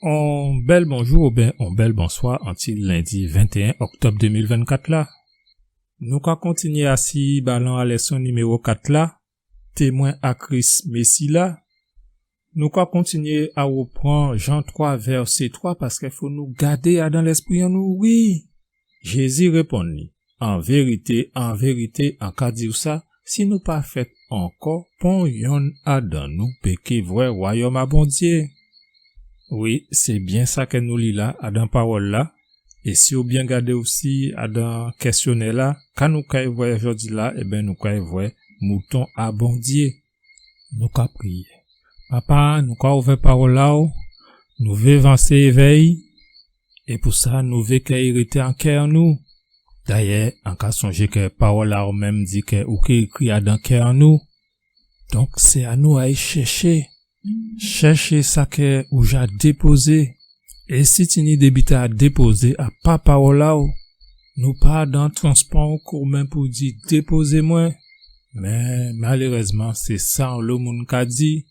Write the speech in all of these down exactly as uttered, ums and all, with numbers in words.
On bèl bonjou oubyen on bèl bonswa an ti lendi ventéyen òktòb dé mil vennkat la. Nou ka kontinyé asi balan a lèson niméwo kat la, Témwen a Kris Mési la. Nou ka kontinyé a rèpran Jan twa vèsé twa, paskè fò nou gadé adan lèspri an nou, wi. Jézi réponn li, an vérité, an vérité, an ka di'w sa, si nou pa fèt ankò, pon yonn adan nou pé ké vwè wayòm a Bondyé. Wi, sé byen sa kè nou li la, adan pawòl la. É si ou byen gadé osi adan kèsyonè la, ka nou kay vwè jòdi la, ében, nou kay vwè mouton a Bondyé. Nou ka priyé. Papa, nou ka ouvè pawòl a'w, nou vé vansé évè'y, é pou sa, nou vé kè i rété an kè an nou. Dayè, an ka sonjé kè pawòl a'w menm di kè ou ké ékri adan kè an nou. Donk, sé a nou ay chèché. Chèché sa kè ou ja dépozé. É si tini dé biten a dépozé a pa pawòl a'w, nou pa dan transpò an komen pou di dépozé mwen. Mé malérèzman, sé sa onlo moun ka di.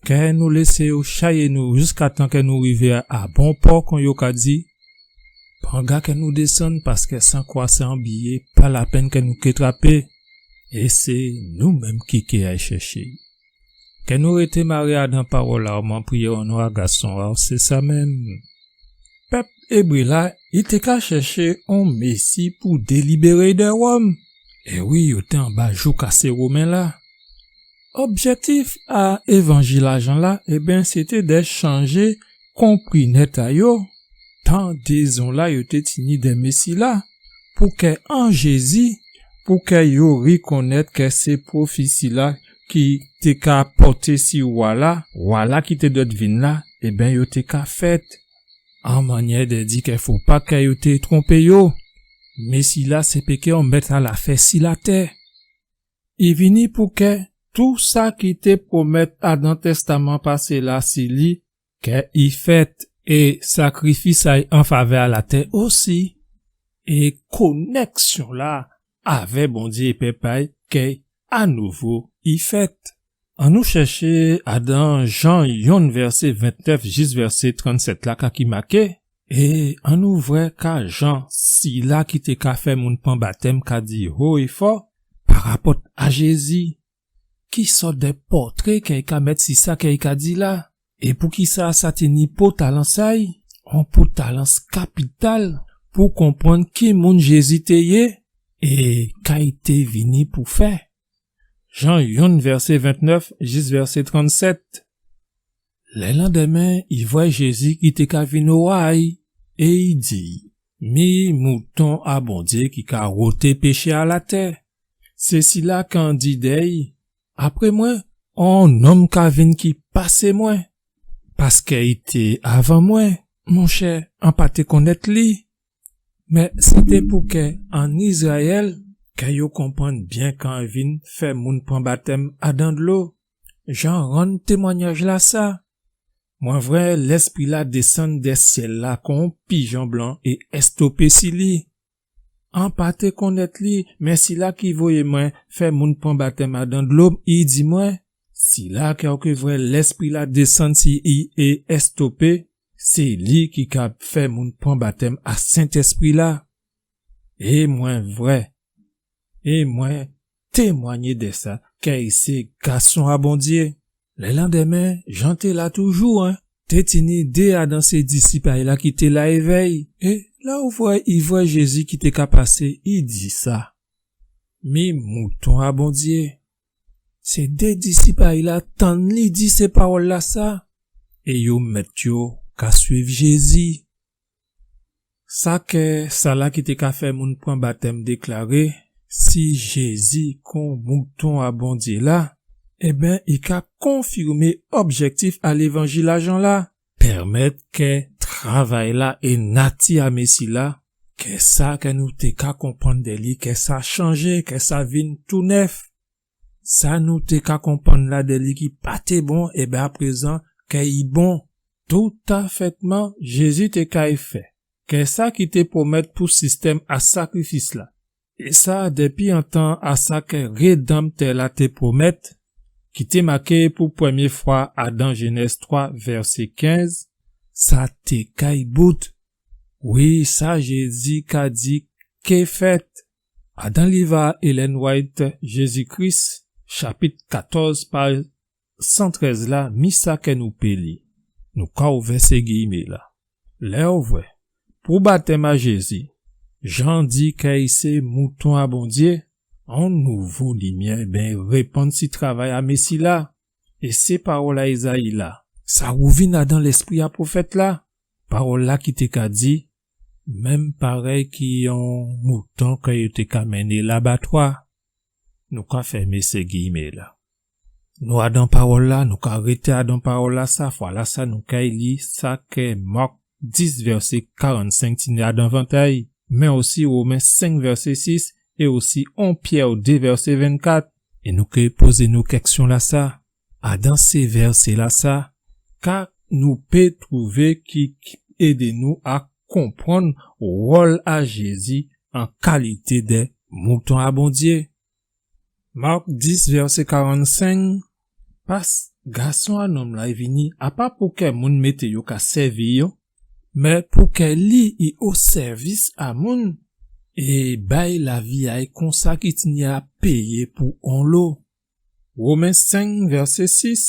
Kè nou lésé yo chayé nou jiskatan kè nou rivé a, a bon pò, kon yo ka di. Panga kè nou désann, paskè san kwa sé an biyé pa lapenn kè nou ké trapé. É sé nou menm ki ké ay chèché. Kè nou rété maré adan pawòl a'w, mwen priyé o non a gason a'w, sé sa menm. Pèp ébré la, i té ka chèché on Mési pou délibéré dè Wòm. É wi, yo té anba jouk a sé Women la. Objèktif a évanjil a Jan la, ében, sé té dè chanjé konprinèt a yo tandézon la yo té tini dè Mési la, pou kè an Jézi, pou kè yo rikonnèt kè sé pwofési la ki té ka pòté si wa la, wa la ki té dwèt vin la, ében, yo té ka fèt. An mannyè dè di kè fò pa kè yo té tronpé yo. Mési la sé pé kè on mèt a lafè si latè. I vini pou kè tou sa ki té pwomèt adan Tèstaman Pasé la si li, kè i fèt, é sakrifis a'y an favè a latè osi, é konèksyon la avè Bondyé é pèp a'y, kè anouvo i fèt. Annou chèché adan Jan yonn vèsé ventnèf jis vèsé trannsèt la, ka ki maké. É annou vwè ka Jan, sila ki té ka fè moun pran batèm, ka di ho é fò parapòt a Jézi. Ki sòt dè pòtré kè i ka mèt si sa kè i ka di la? É poukisa sa té ni enpòtans a'y, enpòtans kapital pou konprann ki moun Jézi té yé é ka i té vini pou fè? Jan yonn vèsé ventnèf jis vèsé trannsèt. Lèlandèmen, i vwè Jézi ki té ka vin owa'y, é i di, mi mouton a Bondyé ki ka woté péché a latè. Sé sila k'an di dè'y, apré mwen, on nonm ka vin ki pasé mwen, paskè i té avan mwen. Monchè, an pa té konnèt li. Mé sé té pou kè an Izrayèl, kè yo konprann byen kan i vin fè moun pran batèm adan dlo. Jan rann témwanyaj la sa. Mwen vwè Lèspri la désann dè syèl la kon on pijon blan é èstopé si li. An pa té konnèt li, mé sila ki voyé mwen fè moun pran batèm adan dlo, i di mwen, sila kè ou ké vwè Lèspri la désann si i é èstopé, sé li ki ka fè moun pran batèm a Sentèspri la. É mwen vwè, é mwen témwanyé dè sa, kè i sé Gason a Bondyé. Lèlandèmen, Jan té la toujou, en, té tini dé adan sé disip a'y la ki té la évè'y. É la ou vwè, i vwè Jézi ki té ka pasé, i di sa, mi mouton a Bondyé. Sé dé disip a'y la tann li di sé pawòl la sa, é yo mèt yo ka swiv Jézi. Sa kè sala ki té ka fè moun pran batèm déklaré, si Jézi kon mouton a Bondyé la, ében, i ka konfirmé objèktif a lévanjil a Jan la, pèmèt kè travay la é nati a Mési la, kè sa kè nou té ka konprann dè li, kè sa chanjé, kè sa vin tou nèf. Sa nou té ka konprann la dè li ki pa té bon, ében, aprézan, kè i bon. Toutafètman, Jézi té kay fè kè sa ki té pwomèt pou sistèm a sakrifis la. É sa, dépi an tan a sa kè Rédanmtè la té pwomèt, ki té maké pou prèmyé fwa adan Jénèz twa, vèsé kenz, sa té kay bout. Wi, sa Jézi ka di ké fèt. Adan liv a Ellen White, Jésus-Christ, chapit katòz, paj san trèz la, mi sa kè nou pé li. Nou ka ouvè sé giyimé la. Lè ou vwè, pou batèm a Jézi, Jan di kè i sé mouton a Bondyé, on nouvo limyè ben répann si travay a Mési la. É sé pawòl a Ézayi la, sa wouvin adan lèspri a pwofèt la. Pawòl la ki té ka di, menm parèy ki on mouton kè yo té ka mennen labatwa. Nou ka fèmé sé giyimé la. Nou adan pawòl la, nou ka rété adan pawòl la, sa fwa la sa nou kay li sa kè Mak dis vèsé karannsenk tini adan vantay, mé osi Women senk vèsé sis, é osi on Pyè dé vèsé vennkat. É nou ké pozé nou kèksyon la sa, adan sé vèsé la sa, ka nou pé twouvé ki, ki édé nou a konprann wòl a Jézi an kalité dè mouton a Bondyé. Mak dis vèsé karannsenk, pas Gason a nonm la i vini, a pa pou kè moun mété yo ka sèvi yo, mé pou kè li i o sèvis a moun, é bay lavi a'y konsa ki tini a péyé pou onlo. Women senk vèsé sis,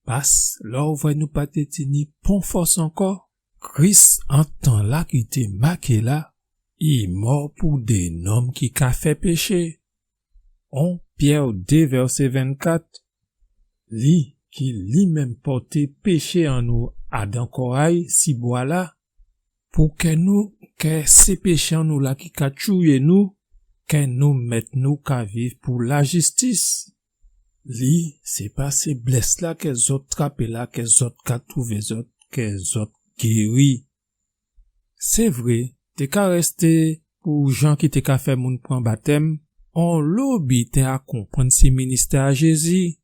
pas lè ou vwè nou pa té tini pon fòs ankò, Kris an tan la ki té maké la, i mò pou dé nonm ki ka fè péché. On Pyè dé vèsé vennkat, li ki li menm pòté péché an nou adan kò a'y si bwa la, pou kè nou, kè sé péché an nou la ki ka tchouyé nou, kè nou mèt nou ka viv pou lajistis. Li, sé pa sé blès la kè zòt trapé la, kè zòt ka twouvé zòt, kè zòt géri. Sé vré, té ka rèsté pou Jan ki té ka fè moun pran batèm, onlo biten a konprann si ministè a Jézi,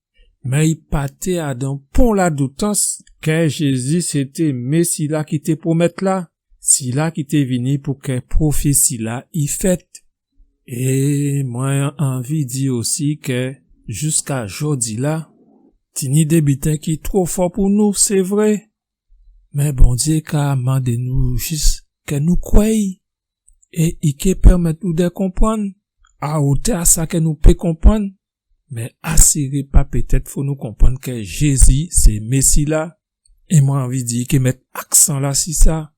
mé i pa té adan pon ladoutans kè Jézi sé té Mési la ki té pwomèt la, sila ki té vini pou kè pwofési la i fèt. É mwen anvi di osi kè jiska jòdi la, tini dé biten ki two fò pou nou, sé vré. Mé Bondyé ka mandé nou jis kè nou kwè'y, é i ké pèmèt nou dè konprann, a otè a sa kè nou pé konprann, mé asiré pa pétèt fò nou konprann kè Jézi sé Mési la, é mwen anvi di i ké mèt aksan la si sa.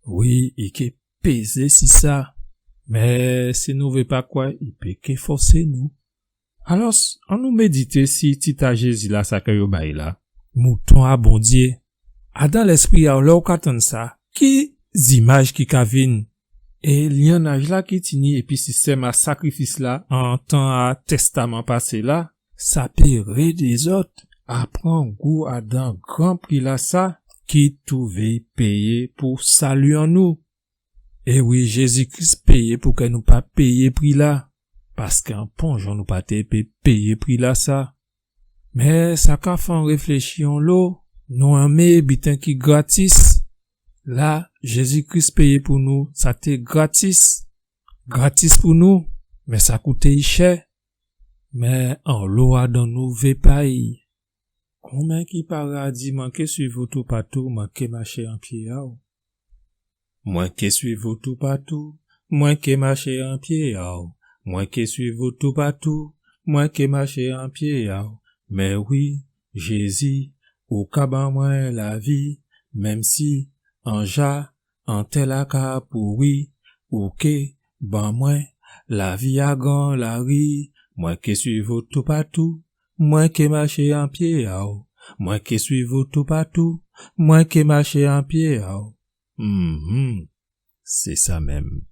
Wi, i ké pézé si sa, mé si nou vé pa kwè, i pé ké fòsé nou. Alòs, annou médité si tit a Jézi la, sa kè yo ba'y la, mouton a Bondyé. Adan lèspri a'w, lè ou ka tann sa, ki zimaj ki ka vin? É lyannaj la ki tini épi sistèm a sakrifis la an tan a Tèstaman pasé la, sa pé rédé zòt a pran gou adan gran pri la sa ki twouvé péyé pou sali an nou. É wi, Jézi Kris péyé pou kè nou pa péyé pri la, paskè an pon jan nou pa té pé péyé pri la sa. Mé sa ka fè an réfléchi onlo, nou enmé biten ki gratis. La, Jézi Kris péyé pou nou, sa té gratis. Gratis pou nou, mé sa kouté'y chè. Mé onlo adan nou vé pa'y. Konmen ki paré a di, mwen ké suiv ou toupatou, mwen ké maché an pyé a'w. Mwen ké suiv ou toupatou, mwen ké maché an pyé a'w. Mwen ké suiv ou toupatou, mwen ké maché an pyé a'w. Mé wi, Jézi, ou ka ban mwen lavi, menm si an ja, an tè la ka pouri, ou ké ban mwen lavi a gran lari. Mwen ké suiv ou toupatou, mwen ké maché an pyé a'w. Mwen ké suiv ou toupatou, mwen ké maché an pyé a'w. Mhm. Sé sa menm.